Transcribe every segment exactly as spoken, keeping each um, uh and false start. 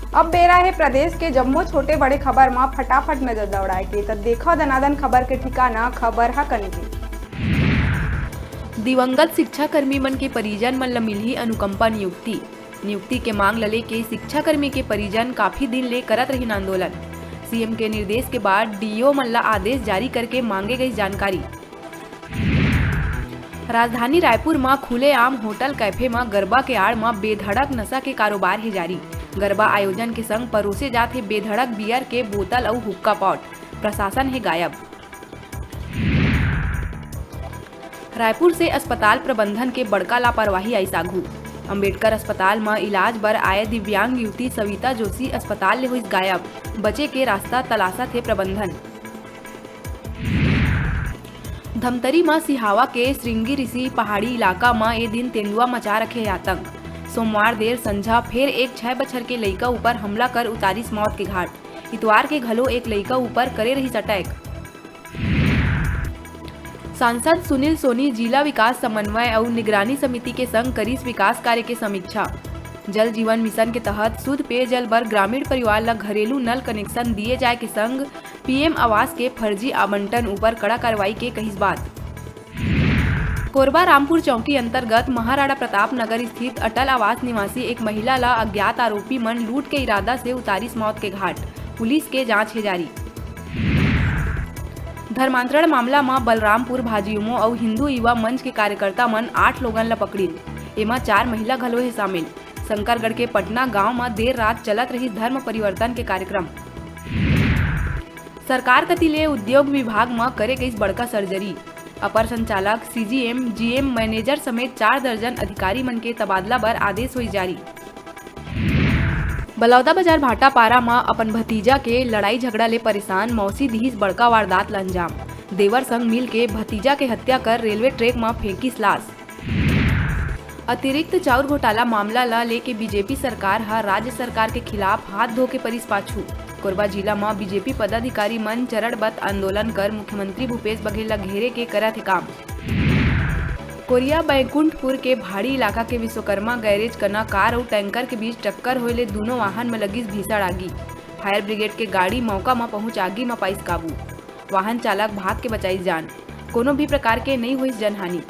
अब बेरा हे प्रदेश के जम्मो छोटे बड़े खबर म फटाफट नजर दौड़ाए के, त देखव दनादन खबर के ठिकाना, खबर ह कनके। दिवंगत शिक्षाकर्मी मन के परिजन मन ल मिलही अनुकंपा नियुक्ति। नियुक्ति के मांग ल लेके शिक्षाकर्मी के परिजन काफी दिन ले करत रहिन आंदोलन। सीएम के निर्देश के बाद डीईओ मन ल आदेश जारी करके मांगे गई जानकारी। राजधानी रायपुर म खुलेआम होटल कैफे म गरबा के आड़ म बेधड़क नशा के कारोबार हे जारी। गरबा आयोजन के संग परोसे जात हे बेधड़क बियर के बोतल अउ हुक्का पॉट। प्रशासन हे गायब। रायपुर से अस्पताल प्रबंधन के बड़का लापरवाही आइस आघू। अंबेडकर अस्पताल म इलाज बर आए दिव्यांग युवती सविता जोशी अस्पताल ले होइस गायब। बचे के रास्ता तलाशत हे प्रबंधन। धमतरी म सिहावा के श्रृंगी ऋषि पहाड़ी इलाका म ए दिन तेंदुआ मचा रखे हे आतंक। सोमवार देर संझा फेर एक छै बछर के लइका ऊपर हमला कर उतारिस मौत के घाट। इतवार के घलो एक लइका ऊपर करे रहिस अटैक। सांसद सुनील सोनी जिला विकास समन्वय अउ निगरानी समिति के संग करिस विकास कार्य के समीक्षा। जल जीवन मिशन के तहत शुद्ध पेयजल बर ग्रामीण परिवार ल घरेलू नल कनेक्शन दिए जाए के संग पीएम आवास के फर्जी आवंटन ऊपर कड़ा कार्रवाई के कहिस बात। कोरबा रामपुर चौकी अंतर्गत महाराणा प्रताप नगर स्थित अटल आवास निवासी एक महिला ल अज्ञात आरोपी मन लूट के इरादा से उतारिस मौत के घाट। पुलिस के जांच हे जारी। धर्मांतरण मामला म बलरामपुर भाजयुमो अउ हिंदू युवा मंच के कार्यकर्ता मन आठ लोगन ल पकड़िन। एमा चार महिला घलो हे शामिल। शंकरगढ़ के पटना गांव म देर रात चलत रहिस धर्म परिवर्तन के कार्यक्रम। सरकार कति ले उद्योग विभाग म करे गइस बड़का सर्जरी। अपर संचालक, सीजीएम, जीएम, मैनेजर समेत चार दर्जन अधिकारी मन के तबादला बर आदेश होइस जारी। बलौदाबाजार भाटापारा म अपन भतीजा के लड़ाई झगड़ा ले परेशान मौसी दिहिस बड़का वारदात ल अंजाम। देवर संग मिल के भतीजा के हत्या कर रेलवे ट्रैक म फेंकिस लाश। अतिरिक्त चाउर घोटाला मामला ल लेके बीजेपी सरकार ह राज्य सरकार के खिलाफ हाथ धो के परिस पाछू। कोरबा जिला म बीजेपी पदाधिकारी मन चरणबद्ध आंदोलन कर मुख्यमंत्री भूपेश बघेल ल घेरे के करत हे काम। कोरिया बैकुंठपुर के भाड़ी इलाका के विश्वकर्मा गैरेज कना कार अउ टैंकर के बीच टक्कर होए ले दूनों वाहन म लगिस भीषण आगी। फायर ब्रिगेड के गाड़ी मौका म पहुंच आगी म पाइस काबू। वाहन चालक भाग के बचाइस जान। कोनो भी प्रकार के नइ होइस जनहानि।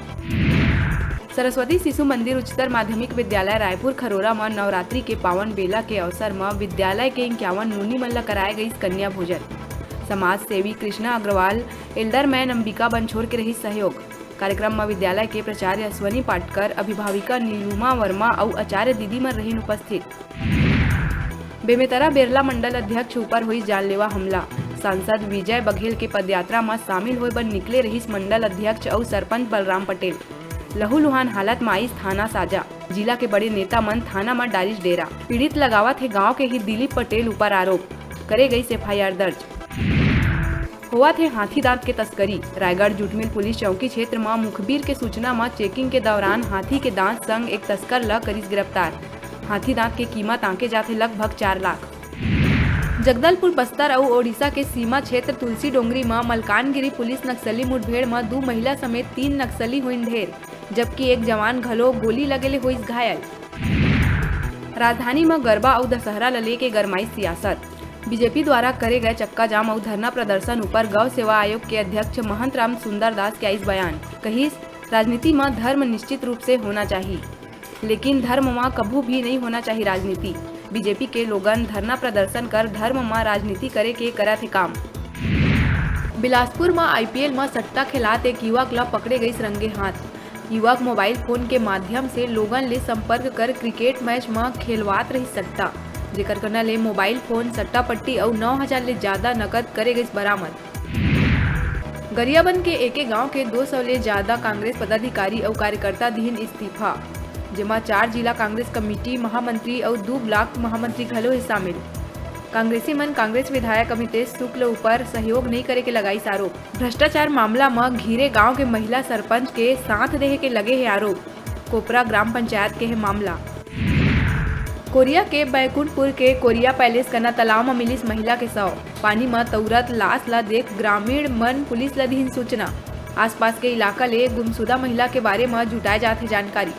सरस्वती शिशु मंदिर उच्चतर माध्यमिक विद्यालय रायपुर खरोरा म नवरात्रि के पावन बेला के अवसर म विद्यालय के इक्यावन नोनी मन ल कराए गइस कन्या भोजन। समाज सेवी कृष्णा अग्रवाल, एल्डरमैन अंबिका बनछोर के रहिस सहयोग। कार्यक्रम म विद्यालय के प्राचार्य अश्वनी पाटकर, अभिभाविका नीलुमा वर्मा अउ आचार्य दीदी मन रहिन उपस्थित। बेमेतरा बेरला मंडल अध्यक्ष ऊपर होइस जानलेवा हमला। सांसद विजय बघेल के पदयात्रा म शामिल होय बर निकले रहिस मंडल अध्यक्ष अउ सरपंच बलराम पटेल। लहूलुहान हालत म आइस थाना साजा। जिला के बड़े नेता मन थाना म डारिस डेरा। पीड़ित लगावत हे गांव के ही दिलीप पटेल ऊपर आरोप। करे गइस एफआईआर दर्ज। होवत हे हाथी दांत के तस्करी। रायगढ़ जुटमिल पुलिस चौकी क्षेत्र म मुखबिर के सूचना म चेकिंग के दौरान हाथी के दांत संग एक तस्कर ल करिस गिरफ्तार। हाथी दांत के कीमत आंके जाथे लगभग चार लाख। जगदलपुर बस्तर अउ ओडिशा के सीमा क्षेत्र तुलसी डोंगरी म मलकानगिरी पुलिस नक्सली मुठभेड़ म दू महिला समेत तीन नक्सली होइन ढेर, जबकि एक जवान घलो गोली लगे ले होइस घायल। राजधानी म गरबा अउ दशहरा ल लेके गरमाइस सियासत। बीजेपी द्वारा करे गए चक्काजाम अउ धरना प्रदर्शन ऊपर गौ सेवा आयोग के अध्यक्ष महंत राम सुंदर दास के आइस बयान। कहिस, राजनीति म धर्म निश्चित रूप से होना चाही, लेकिन धर्म म कभू भी नइ होना चाही राजनीति। बीजेपी के लोगन धरना प्रदर्शन कर धर्म म राजनीति करे के करत हे काम। बिलासपुर म आईपीएल म सट्टा खेलात एक युवक ल पकड़े गइस रंगे हाथ। युवक मोबाइल फोन के माध्यम से लोगन ले संपर्क कर क्रिकेट मैच म खेलवात रहिस सट्टा, जेकर कना ले मोबाइल फोन, सट्टा पट्टी अउ नौ हजार ले जादा नकद करे गइस बरामद। गरियाबंद के एके गांव के दो सौ ले जादा कांग्रेस पदाधिकारी अउ कार्यकर्ता दिहिन इस्तीफा, जेमा चार जिला कांग्रेस कमेटी महामंत्री अउ दू ब्लॉक महामंत्री घलो हे शामिल। कांग्रेसी मन कांग्रेस विधायक अमितेश शुक्ल ऊपर सहयोग नइ करे के लगाइस आरोप। भ्रष्टाचार मामला म घिरे गांव के महिला सरपंच के साथ देहे के लगे हे आरोप, कोपरा ग्राम पंचायत के हे मामला। कोरिया के बैकुंठपुर के कोरिया पैलेस कना तालाब म मिलिस महिला के शव। पानी म तौरत लाश ला देख ग्रामीण मन पुलिस ला दिहिन सूचना। आसपास के इलाका ले गुमशुदा महिला के बारे म जुटाए जात हे जानकारी।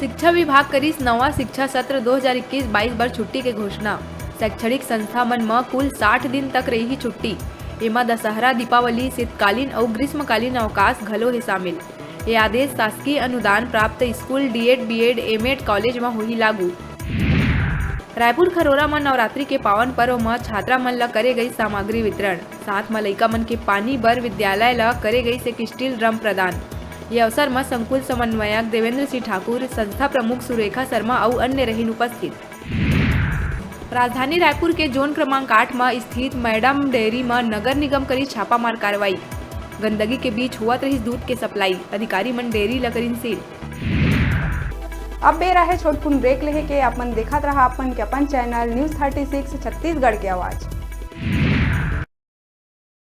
शिक्षा विभाग करिस नवा शिक्षा सत्र दो हज़ार इक्कीस बाईस बर छुट्टी के घोषणा। शैक्षणिक संस्था मन म कुल साठ दिन तक रही छुट्टी। एमा दशहरा, दीपावली, शीतकालीन अउ ग्रीष्मकालीन अवकाश घलो हे शामिल। ये आदेश शासकीय अनुदान प्राप्त school, DEd, BEd, MEd college म होही लागू। रायपुर खरोरा म नवरात्रि के पावन पर्व म छात्रा मन ल करे गई सामग्री वितरण, साथ म लइका मन के पानी बर विद्यालय ल करे गई एक स्टील ड्रम प्रदान। ये अवसर म संकुल समन्वयक देवेंद्र सिंह ठाकुर, संस्था प्रमुख सुरेखा शर्मा अउ अन्य रहिन उपस्थित। राजधानी रायपुर के जोन क्रमांक आठ म स्थित मैडम डेयरी म नगर निगम करी छापामार कार्रवाई। गंदगी के बीच होवत रहिस दूध के सप्लाई, अधिकारी मन डेयरी ल करिन सील। अब बेरा हे छोटकुन ब्रेक लेहे के। आप मन देखत रहा अपन के अपन channel news thirty six Chhattisgarh के आवाज़।